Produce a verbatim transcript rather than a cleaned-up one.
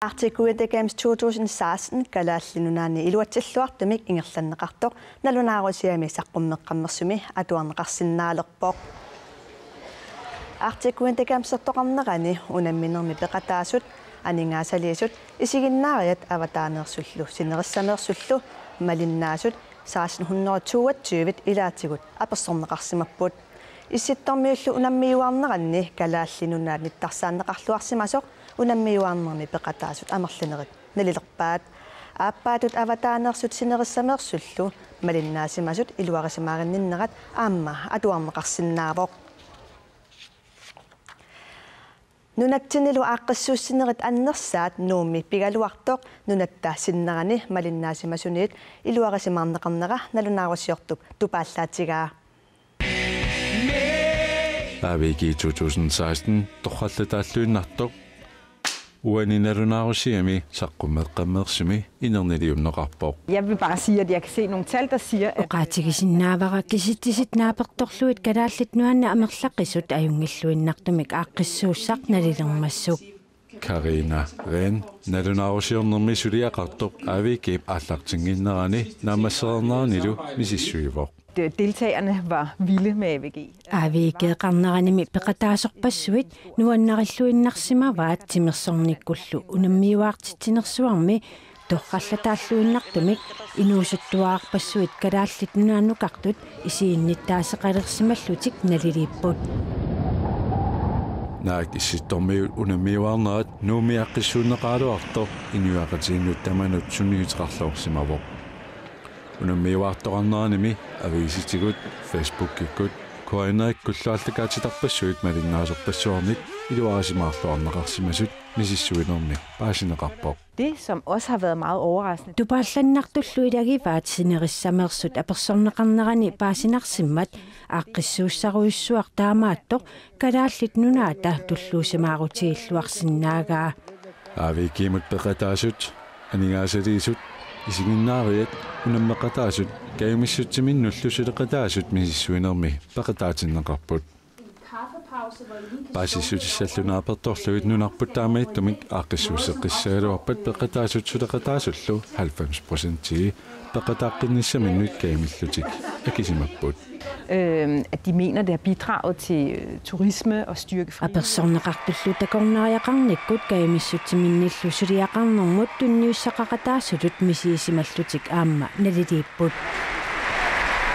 Arctic Winter Games to tusind seksten Kalaallit Nunaanni iluatsilluartumik ingerlanneqartoq nalunaarusiami saqqummeqqammersumi atuarneqarsinnaalerpoq. Arctic Winter Gamesertoqarnerani unamminermi peqataasut, aningaasaliisut, isiginnaariat avataaneersullu sinerissameersullu malinnaasut seksten hundrede toogtyve ilaatigut apersorneqarsimapput. Issittormiullu unammiuaarneranni Kalaallit Nunaat nittarsaanneqarluarsimasoq unammiuaarnermi peqataasut amerlanerit nalilerpaat. Aappaattut avataaneersut sinerissameersullu malinnaasimasut iluarisimaarinninnerat aamma atuarneqarsinnaavoq. Nunatsinnilu aaqqissuussinerit annersaat Nuummi pigaluartoq nunatta sinnerani malinnaasimasunik iluarisimaarneqarnera nalunaarusiortup tupaallaatigaa. A V G to tusind seksten torrallataalluinnartoq uani nalunaarusiami saqqummeqqammersumi inerniliunneqarpoq. Jeg vil bare sige, at jeg kan se nogle tal, der siger, at oqaatigisinnaavara kisitsisit naapertorlugit Kalaallit Nunaanni amerlaqisut ajunngilluinnartumik aaqqissuussaq nalilermassuk. Karina Rehn nalunaarusiornermi suliaqartoq A V G-p aallartinnginnerani naammassereerneranilu misissuivoq. Deltagerne var vilde med A V G. A V G-qarneranimi peqataasorpassuit nuannarilluinnarsimavaat timersornikkullu unammiuaartitsinersuarmi torrallataalluinnartumik inuusuttuararpassuit Kalaallit Nunaannukartut isiginnittaaseqalersimallutik naliliipput. Naak Issittormiut unammiuaarnerat Nuummi aaqqissuunneqaraluartoq inuiaqatigiinnut tamanut sunniuteqarluarsimavoq. Unammiuaartoqarneranimi aviisitigut, Facebookikkut, K N R-ikkullu aallakaatitarpassuit malinnaasorpassuarnik iluarisimaarluarneqarsimasut misissuinermi paasineqarpoq. Det, som også har været meget overraskende. Tupaallannartullu ilagivaat sinerissameersut apersorneqarnerani paasinarsimmat aaqqissuussarujussuaq taamaattoq Kalaallit Nunaata tulluusimaarutigilluarsinnaagaa. A V G-mut peqataasut, aningaasaliisut, isiginnaariat, unammeqataasut, kajumissutiminnullu suleqataasut misissuinermi peqataatinneqarput. Paasissutissallu naapertorlugit nunarput taamaattumik aaqqissuusseqqissagaluarpat peqataasut suleqataasullu halvfems procentii peqataaqqinnissaminnik kajumillutik akisimapput. Øhm, at de mener, det har bidraget til, øh, turisme og styrke frivillighed. Apersorneqartullu takornariaqarnikkut kajumissutiminnillu suliaqarnermut tunniussaqaqataasutut misiisimallutik aamma naliliipput.